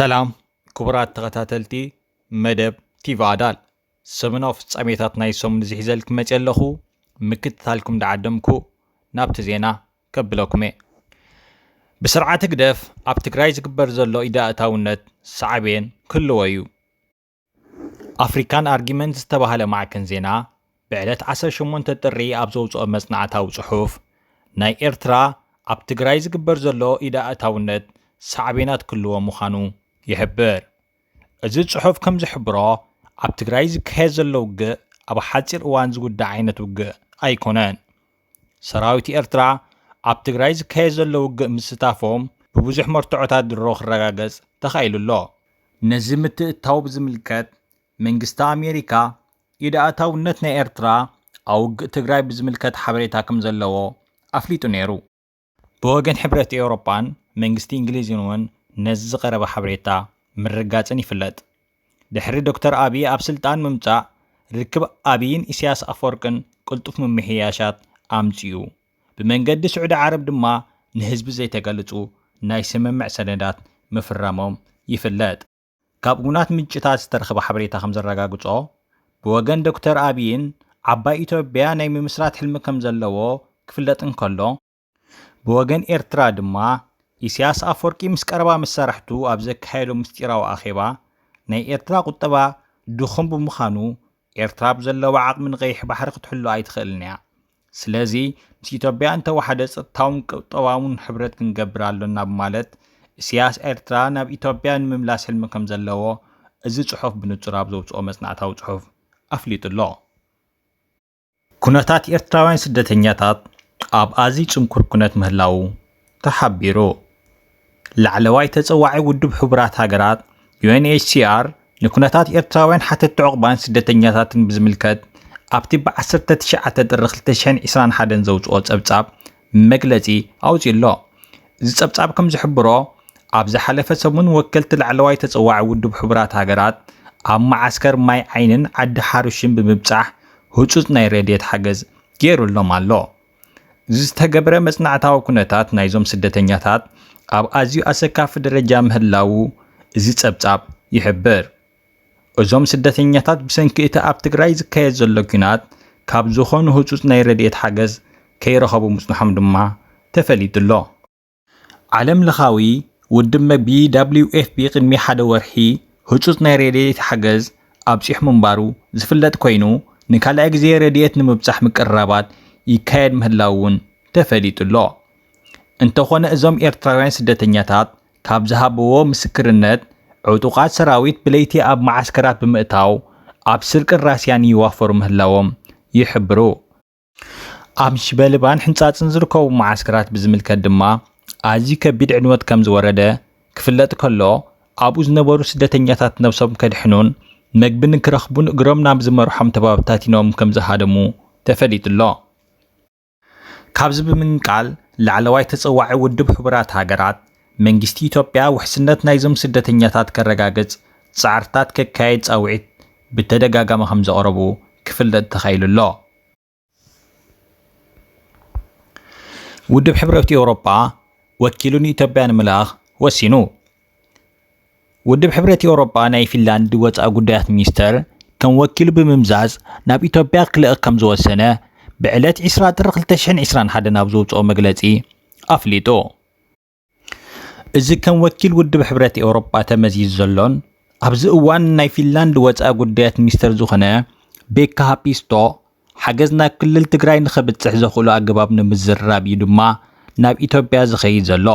ሰላም ክቡራት ተኸታተልቲ መደብ ቲቪ ኣዳል፣ ሰሙናዊ ፍጻሜታት ናይ ሰሙን እዚ ሒዘልኩም መጺአ ኣለኹ። ምክትታልኩም ደዓደምኩ፣ ናብቲ ዜና ከብለኩም እየ። ብስርዓት ህግደፍ ኣብ ትግራይ ዝግበር ዘሎ ኢዳእታውነት ሳዕቤን ክህልዎ እዩ። ኣፍሪካን ኣርጊመንት ዝተባህለ ማዕከን ዜና ብዕለት ዓሰርተ ሸሞንተ ጥሪ ኣብ ዘውፅኦ መፅናዕታዊ ፅሑፍ፣ ናይ ኤርትራ ኣብ ትግራይ ዝግበር ዘሎ ኢዳእታውነት ሳዕቤናት ክህልዎ ምዃኑ ይሕብር። እዚ ጽሑፍ ከም ዝሕብሮ፣ ኣብ ትግራይ ዝካየድ ዘሎ ውግእ ኣብ ሓጺር እዋን ዝውዳእ ዓይነት ውግእ ኣይኮነን። ሰራዊት ኤርትራ ኣብ ትግራይ ዝካየድ ዘሎ ውግእ ምስታፎም ብብዙሕ መርትዖታት ድሮ ክረጋገጽ ተኻኢሉ ኣሎ። ነዚ ምትእትታው ብዝምልከት፣ መንግስቲ ኣሜሪካ ኢድኣታውነት ናይ ኤርትራ ኣብ ውግእ ትግራይ ብዝምልከት ሓበሬታ ከም ዘለዎ ኣፍሊጡ ነይሩ። ብወገን ሕብረት ኤውሮጳን መንግስቲ እንግሊዝን እውን ነዚ ዝቐረበ ሓበሬታ ምርጋጽን ይፍለጥ። ድሕሪ ዶክተር ኣቢይ ኣብ ስልጣን ምምጻእ፣ ርክብ ኣቢይን ኢሳያስ ኣፈወርቅን ቅልጡፍ ምምሕያሻት ኣምጺኡ። ብመንገዲ ስዑዲ ዓረብ ድማ ንህዝቢ ዘይተገልጹ ናይ ስምምዕ ሰነዳት ምፍራሞም ይፍለጥ። ካብ እሙናት ምንጭታት ዝተረኸበ ሓበሬታ ከም ዘረጋግጾ፣ ብወገን ዶክተር ኣቢይን ዓባይ ኢትዮጵያ ናይ ምምስራት ሕልሚ ከም ዘለዎ ክፍለጥ እንከሎ፣ ብወገን ኤርትራ ድማ፣ ኢሳያስ ኣፈወርቂ ምስ ቀረባ መሳርሕቱ ኣብ ዘካየዶ ምስጢራዊ ኣኼባ፣ ናይ ኤርትራ ቁጠባ ድኹም ብምዃኑ፣ ኤርትራ ብዘለዋ ዓቕሚ ንቀይሕ ባሕሪ ክትሕሎ ኣይትኽእልን እያ። ስለዚ፣ ምስ ኢትዮጵያ እንተወሓደ ጸጥታውን ቁጠባውን ሕብረት ክንገብር ኣሎና ብማለት፣ ኢሳያስ ኤርትራ ናብ ኢትዮጵያ ንምምላስ ሕልሚ ከም ዘለዎ እዚ ጽሑፍ ብንጹር ኣብ ዘውጽኦ መጽናዕታዊ ጽሑፍ ኣፍሊጡ ኣሎ። ኩነታት ኤርትራውያን ስደተኛታት ኣብ ኣዝዩ ጽንኩር ኩነት ምህላዉ ተሓቢሩ። ላዕለዋይ ተጸዋዒ ውድብ ሕቡራት ሃገራት፣ ዩ ኤን ኤች ሲ ኣር፣ ንኩነታት ኤርትራውያን ሓተትቲ ዑቕባን ስደተኛታትን ብዝምልከት ኣብቲ ብ ዓሰርተ ትሽዓተ ጥሪ ክልተ ሽሕን ዕስራን ሓደን ዘውጽኦ ጸብጻብ መግለጺ ኣውጺኡ ኣሎ። እዚ ጸብጻብ ከም ዝሕብሮ፣ ኣብ ዝሓለፈ ሰሙን ወከልቲ ላዕለዋይ ተጸዋዒ ውድብ ሕቡራት ሃገራት ኣብ መዓስከር ማይ ዓይንን ዓዲ ሓሩሽን ብምብጻሕ ህጹጽ ናይ ረድኤት ሓገዝ ገይሩሎም ኣሎ። ዝተገብረ መጽናዕታዊ ኩነታት ናይዞም ስደተኛታት ኣብ ኣዝዩ ኣሰካፊ ደረጃ ምህላዉ እዚ ጸብጻብ ይሕብር። እዞም ስደተኛታት ብሰንኪ እቲ ኣብ ትግራይ ዝካየድ ዘሎ ኲናት ካብ ዝኾኑ ህጹጽ ናይ ረድኤት ሓገዝ ከይረኸቡ ምጽንሖም ድማ ተፈሊጡ ኣሎ። ዓለም ለኻዊ ውድብ መግቢ ደብሊው ኤፍ ፒ ቅድሚ ሓደ ወርሒ ህጹጽ ናይ ረድኤት ሓገዝ ኣብጺሑ ምንባሩ ዝፍለጥ ኮይኑ፣ ንካልኣይ ግዜ ረድኤት ንምብጻሕ ምቅርራባት ይካየድ ምህላዉ እውን ተፈሊጡ ኣሎ። እንተኾነ፣ እዞም ኤርትራውያን ስደተኛታት ካብ ዝሃብዎ ምስክርነት፣ ዕጡቓት ሰራዊት ብለይቲ ኣብ መዓስከራት ብምእታው ኣብ ስርቅን ራስያን ይዋፈሩ ምህላዎም ይሕብሩ። ኣብ ሽበልባን ሕንጻጽን ዝርከቡ መዓስከራት ብዝምልከት ድማ፣ ኣዝዩ ከቢድ ዕንወት ከም ዝወረደ ክፍለጥ ከሎ፣ ኣብኡ ዝነበሩ ስደተኛታት ነብሶም ከድሕኑን መግቢ ንክረኽቡን እግሮም ናብ ዝመርሖም ተባብታቲኖም ከም ዝሃደሙ ተፈሊጡ ኣሎ። ካብዚ ብምንቃል፣ ላዕለዋይ ተጸዋዒ ውድብ ሕቡራት ሃገራት፣ መንግስቲ ኢትዮጵያ ውሕስነት ናይዞም ስደተኛታት ከረጋግጽ ጻዕርታት ከካየድ ጻውዒት ብተደጋጋሚ ከም ዘቕረቡ ክፍለጥ ተኻኢሉ ኣሎ። ውድብ ሕብረት ኤውሮጳ ወኪሉ ንኢትዮጵያ ንምልኣኽ ወሲኑ። ውድብ ሕብረት ኤውሮጳ ናይ ፊንላንድ ወጻኢ ጉዳያት ሚኒስተር ከም ወኪሉ ብምምዛዝ ናብ ኢትዮጵያ ክልእኽ ከም ዝወሰነ ብዕለት ዕስራ ጥሪ ክልተ ሽሕን ዕስራን ሓደን ኣብ ዘውጽኦ መግለጺ ኣፍሊጡ። እዚ ከም ወኪል ውድብ ሕብረት ኤውሮጳ ተመዚዙ ዘሎን ኣብዚ እዋን ናይ ፊንላንድ ወጻኢ ጉዳያት ሚኒስተር ዝኾነ ቤካ ሃፒስቶ፣ ሓገዝ ናብ ክልል ትግራይ ንኸብጽሕ ዘኽእሉ ኣገባብ ንምዝርራብ እዩ ድማ ናብ ኢትዮጵያ ዝኸይድ ዘሎ።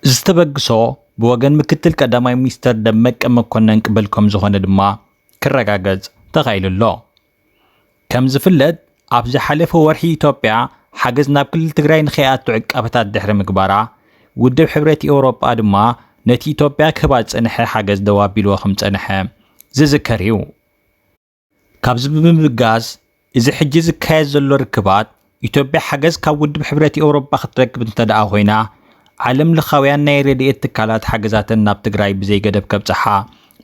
እዚ ተበግሶ ብወገን ምክትል ቀዳማይ ሚኒስተር ደመቀ መኮነን ቅበል ከም ዝኾነ ድማ ክረጋገጽ ተኻኢሉ ኣሎ። ከም ዝፍለጥ፣ ኣብ ዝሓለፈ ወርሒ ኢትዮጵያ ሓገዝ ናብ ክልል ትግራይ ንኸይኣቱ ዕቃበታት ድሕሪ ምግባራ፣ ውድብ ሕብረት ኤውሮጳ ድማ ነቲ ኢትዮጵያ ክህባ ዝጸንሐ ሓገዝ ደው ኣቢልዎ ከም ዝጸንሐ ዝዝከር እዩ። ካብዚ ብምብጋስ፣ እዚ ሕጂ ዝካየድ ዘሎ ርክባት፣ ኢትዮጵያ ሓገዝ ካብ ውድብ ሕብረት ኤውሮጳ ክትረክብ እንተ ደኣ ኮይና፣ ዓለም ለኻውያን ናይ ረድኤት ትካላት ሓገዛተን ናብ ትግራይ ብዘይ ገደብ ከብጽሓ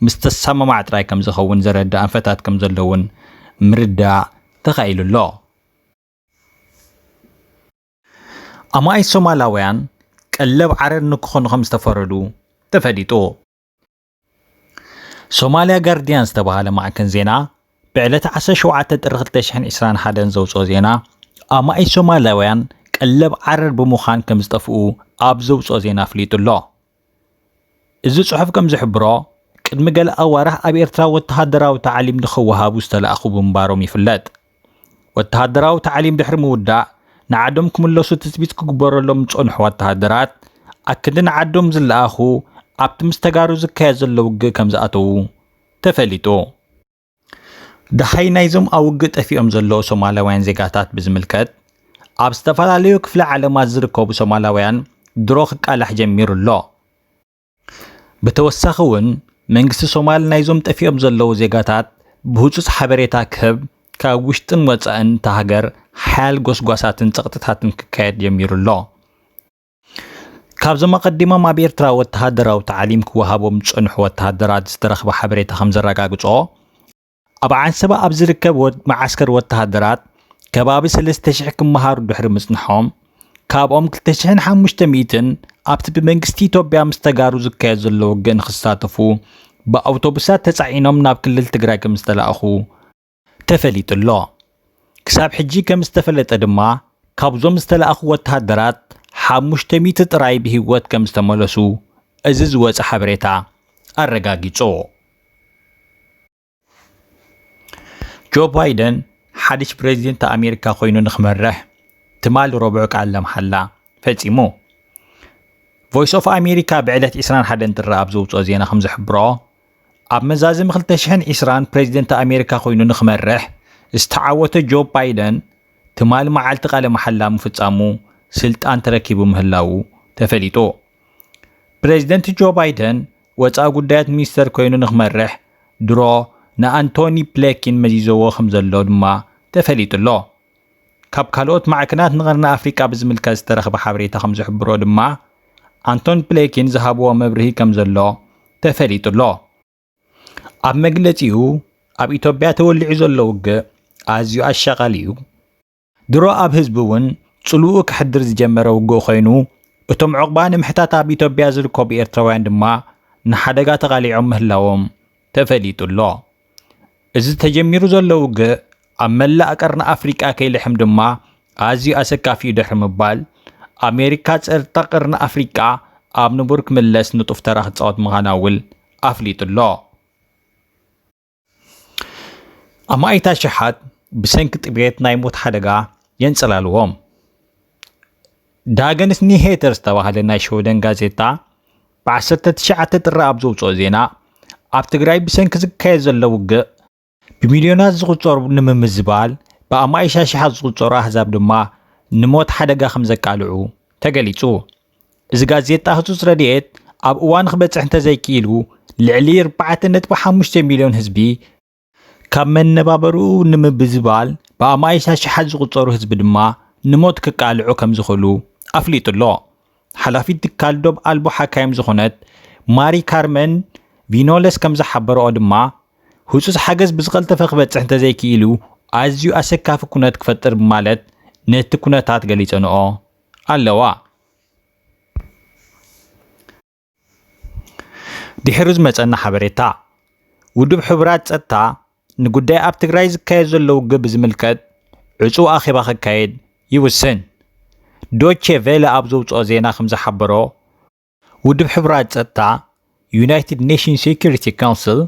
ምስ ተሰማማዕ ጥራይ ከም ዝኸውን ዘረድእ ኣንፈታት ከም ዘለውን ምርዳእ ተኻኢሉ ኣሎ። ኣማኢት ሶማላውያን ቀለብ ዓረር ንክኾኑ ከም ዝተፈረዱ ተፈሊጡ። ሶማልያ ጋርዲያን ዝተባህለ ማዕከን ዜና ብዕለት ዓሰርተ ሸውዓተ ጥሪ ክልተ ሽሕን ዕስራን ሓደን ዘውፅኦ ዜና፣ ኣማኢት ሶማላውያን ቀለብ ዓረር ብምዃን ከም ዝጠፍኡ ኣብ ዘውፅኦ ዜና ኣፍሊጡ ኣሎ። እዚ ጽሑፍ ከም ዝሕብሮ፣ ቅድሚ ገለ ኣዋርሕ ኣብ ኤርትራ ወተሃደራዊ ታዕሊም ንኽወሃቡ ዝተላእኹ ብምንባሮም ይፍለጥ። ወተሃደራዊ ታዕሊም ድሕሪ ምውዳእ፣ ንዓዶም ክምለሱ ትጽቢት ክግበረሎም ዝጸንሑ ወተሃደራት፣ ኣክንዲ ንዓዶም ዝለኣኹ፣ ኣብቲ ምስ ተጋሩ ዝካየድ ዘሎ ውግእ ከም ዝኣተዉ ተፈሊጡ። ደሃይ ናይዞም ኣብ ውግእ ጠፊኦም ዘለዉ ሶማላውያን ዜጋታት ብዝምልከት፣ ኣብ ዝተፈላለዩ ክፍለ ዓለማት ዝርከቡ ሶማላውያን ድሮ ክቃላሕ ጀሚሩ ኣሎ። ብተወሳኺ እውን፣ መንግስቲ ሶማል ናይዞም ጠፊኦም ዘለዉ ዜጋታት ብህጹጽ ሓበሬታ ክህብ፣ ካብ ውሽጥን ወጻእን እታ ሃገር ሓያል ጎስጓሳትን ጸቕጥታትን ክካየድ ጀሚሩ ኣሎ። ካብዞም ኣቐዲሞም ኣብ ኤርትራ ወተሃደራዊ ታዕሊም ክወሃቦም ዝጸንሑ ወተሃደራት ዝተረኽበ ሓበሬታ ከም ዘረጋግጾ፣ ኣብ ዓንሰባ ኣብ ዝርከብ ወ-፣ መዓስከር ወተሃደራት ከባቢ ሰለስተ ሽሕ ክመሃሩ ድሕሪ ምጽንሖም፣ ካብኦም ክልተ ሽሕን ሓሙሽተ ሚእትን ኣብቲ ብመንግስቲ ኢትዮጵያ ምስ ተጋሩ ዝካየድ ዘሎ ውግእ ንኽሳተፉ ብኣውቶቡሳት ተጻዒኖም ናብ ክልል ትግራይ ከም ዝተላእኹ ተፈሊጡ ኣሎ። ክሳብ ሕጂ ከም ዝተፈለጠ ድማ፣ ካብዞም ዝተላእኹ ወተሃደራት ሓሙሽተ ሚእቲ ጥራይ ብህይወት ከም ዝተመለሱ እዚ ዝወጸ ሓበሬታ ኣረጋጊጹ። ጆ ባይደን ሓድሽ ፕሬዚደንት ኣሜሪካ ኮይኑ ንኽመርሕ ትማሊ ረቡዕ ቃለ መሓላ ፈጺሙ። ቮይስ ኦፍ ኣሜሪካ ብዕለት ዕስራን ሓደን ጥሪ ኣብ ዘውፅኦ ዜና ከም ዝሕብሮ፣ ኣብ መዛዘሚ ክልተ ሽሕን ዕስራን ፕሬዚደንት ኣሜሪካ ኮይኑ ንኽመርሕ ዝተዓወተ ጆ ባይደን ትማሊ መዓልቲ ቃለ መሓላ ምፍጻሙ ስልጣን ተረኪቡ ምህላዉ ተፈሊጡ። ፕሬዚደንት ጆ ባይደን ወጻኢ ጉዳያት ሚኒስተር ኮይኑ ንኽመርሕ ድሮ ንኣንቶኒ ብሊንከን መዚዘዎ ከም ዘሎ ድማ ተፈሊጡ ኣሎ። ካብ ካልኦት ማዕከናት ንቐርኒ ኣፍሪቃ ብዝምልከት ዝተረኽበ ሓበሬታ ከም ዝሕብሮ ድማ፣ ኣንቶኒ ብሊንከን ዝሃብዎ መብርሂ ከም ዘሎ ተፈሊጡ ኣሎ። ኣብ መግለጺኡ፣ ኣብ ኢትዮጵያ ተወሊዑ ዘሎ ውግእ ኣዝዩ ኣሻቓሊ እዩ። ድሮ ኣብ ህዝቢ እውን ጽልኡ ከሕድር ዝጀመረ ውግእ ኮይኑ፣ እቶም ዕቑባ ንምሕታት ኣብ ኢትዮጵያ ዝርከቡ ኤርትራውያን ድማ ንሓደጋ ተቓሊዖም ምህላዎም ተፈሊጡ ኣሎ። እዚ ተጀሚሩ ዘሎ ውግእ ኣብ መላእ ቀርኒ ኣፍሪቃ ከይልሕም ድማ ኣዝዩ ኣሰካፊ እዩ ድሕሪ ምባል፣ ኣሜሪካ ጸጥታ ቀርኒ ኣፍሪቃ ኣብ ንቡር ክምለስ ንጡፍ ተራ ክጻወት ምዃና እውን ኣፍሊጡ ኣሎ። ኣማኢት ኣሽሓት ብሰንኪ ጥሜት ናይ ሞት ሓደጋ የንጸላልዎም። ዳገንስ ኒሄተር ዝተባህለ ናይ ሽወደን ጋዜጣ ብዓሰርተ ትሽዓተ ጥሪ ኣብ ዘውጽኦ ዜና፣ ኣብ ትግራይ ብሰንኪ ዝካየድ ዘሎ ውግእ ብሚልዮናት ዝቑጸሩ ንምምዝባል፣ ብኣማኢት ኣሽሓት ዝቑጸሩ ኣህዛብ ድማ ንሞት ሓደጋ ከም ዘቃልዑ ተገሊጹ። እዚ ጋዜጣ ህጹጽ ረድኤት ኣብ እዋን ክበጽሕ እንተዘይክኢሉ፣ ልዕሊ ኣርባዕተ ነጥቢ ሓሙሽተ ሚልዮን ህዝቢ ካብ መነባበርኡ ንምብዝባል፣ ብኣማኢት ኣሽሓት ዝቑጸሩ ህዝቢ ድማ ንሞት ክቃልዑ ከም ዝኽእሉ ኣፍሊጡ ኣሎ። ሓላፊት ትካል ዶብ ኣልቦ ሓካይም ዝኾነት ማሪ ካርመን ቪኖለስ ከም ዝሓበረኦ ድማ፣ ህጹጽ ሓገዝ ብዝቐልጠፈ ክበጽሕ እንተዘይክኢሉ፣ ኣዝዩ ኣሰካፊ ኩነት ክፈጥር ብማለት ነቲ ኩነታት ገሊጸንኦ ኣለዋ። ድሕሪ ዝመጸና ሓበሬታ፣ ውድብ ሕቡራት ጸጥታ ንጉዳይ ኣብ ትግራይ ዝካየድ ዘሎ ውግእ ብዝምልከት ዕጹው ኣኼባ ክካየድ ይውስን። ዶቼ ቬለ ኣብ ዘውጽኦ ዜና ከም ዝሓበሮ፣ ውድብ ሕቡራት ጸጥታ፣ ዩናይትድ ኔሽንስ ሴኩሪቲ ካውንስል፣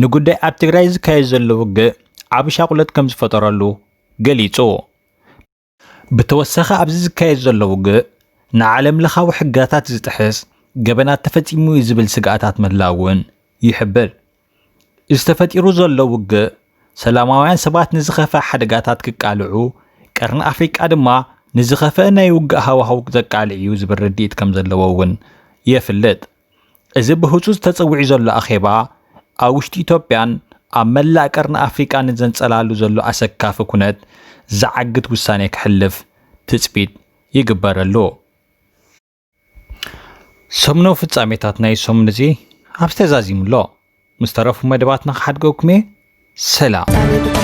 ንጉዳይ ኣብ ትግራይ ዝካየድ ዘሎ ውግእ ዓቢ ሻቕሎት ከም ዝፈጠረሉ ገሊጹ። ብተወሳኺ ኣብዚ ዝካየድ ዘሎ ውግእ ንዓለም ለኻዊ ሕግታት ዝጥሕስ ገበናት ተፈጺሙ እዩ ዝብል ስግኣታት ምህላው እውን ይሕብር። እዚ ተፈጢሩ ዘሎ ውግእ ሰላማውያን ሰባት ንዝኸፍአ ሓደጋታት ክቃልዑ፣ ቀርኒ ኣፍሪቃ ድማ ንዝኸፍአ ናይ ውግእ ሃዋህው ዘቃልዕ እዩ ዝብል ርድኢት ከም ዘለዎ እውን የፍልጥ። እዚ ብህጹጽ ተጸዊዑ ዘሎ ኣኼባ፣ ኣብ ውሽጢ ኢትዮጵያን ኣብ መላእ ቀርኒ ኣፍሪቃን ንዘንጸላሉ ዘሎ ኣሰካፊ ኩነት ዝዓግት ውሳኔ ክሕልፍ ትጽቢት ይግበረሉ። ሰሙናዊ ፍጻሜታት ናይ ሰሙን እዚ ኣብዚ ተዛዚሙ ኣሎ። ምስ ተረፉ መደባትና ክሓድገኩም እየ። ሰላም።